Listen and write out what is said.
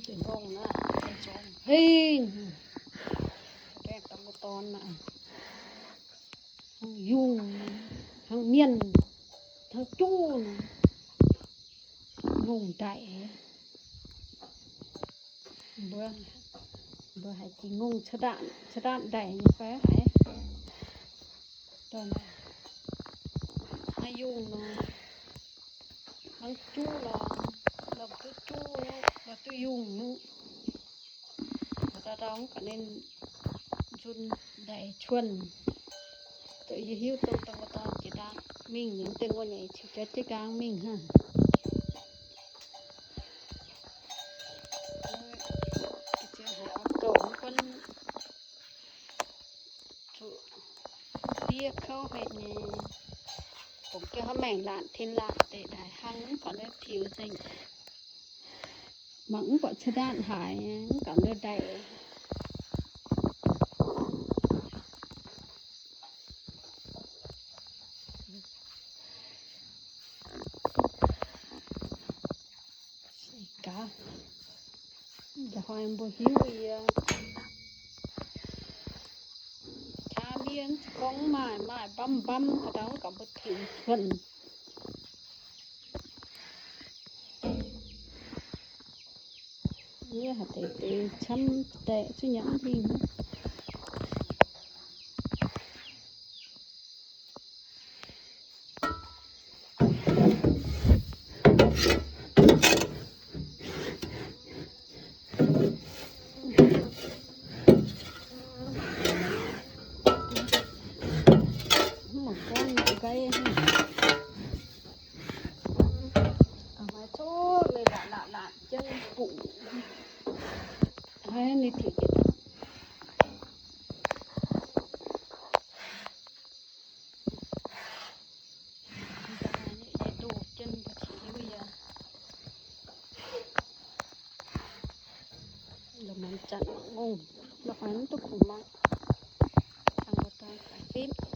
ເປັນຫ້ອງນະ ເປັນສອງເຮງ ແກງຕຳບັກຕອນນະ ທັງຍຸງ ທັງມຽນ ທັງຈູນະ ງຸ່ງໄດ້ ບໍ່ ບໍ່ໃຫ້ຊິງຸ່ງສະດານ ສະດານໄດ້ໄປໃຫ້ ຕອນໃຫ້ຍຸງນະ ທັງຈູລະ ລະຕຸຈູລະ ລະຕຸຍຸງນະ ລະຕາດອງກະເນັ້ນຈຸນໄດ້ຊວນ ໂຕຍະຫິວໂຕຕະກະຕອນຊິດາ ມິງນີ້ແຕ່ງົວໃຫຍ່ຊິຈັດຈັດກາງມິງຫາ ເອີ ຊິເອົາໂຕມັນກ່ອນ ເດຍເຂົາເຮັດນີ້ ຜົມເກັບຫາແມງລ້ານທິນລ້ານເຕະໄດ້ຫັງກໍໄດ້ຜິວໃສ່ ມັນກໍສະດານຫາຍ ມັນກໍເລີດໄດ້ ກະ ຢ່າໃຫ້ມັນບໍ່ຫິວອີກ ຊາບຽນຂອງໝາຍ ໝາຍບຳໆ ກະເອົາກະບໍ່ຖິ້ມເພິ່ນ ເນຍຫາແຕ່ ແຕ່ຊ້ຳແຕະຊິຫຍັງອີກ. ໝົດກ້ອນໄປ ເອົາມາໂຊເລີຍລະ ລະ ລະ ເຈີກຸ້ງ ໃຫ້ນີ້ຖືກ ລະມັນຈັນງົງ ລະມັນຕຸກມາ ທາງບໍ່ຕ້ອງການຟິບ.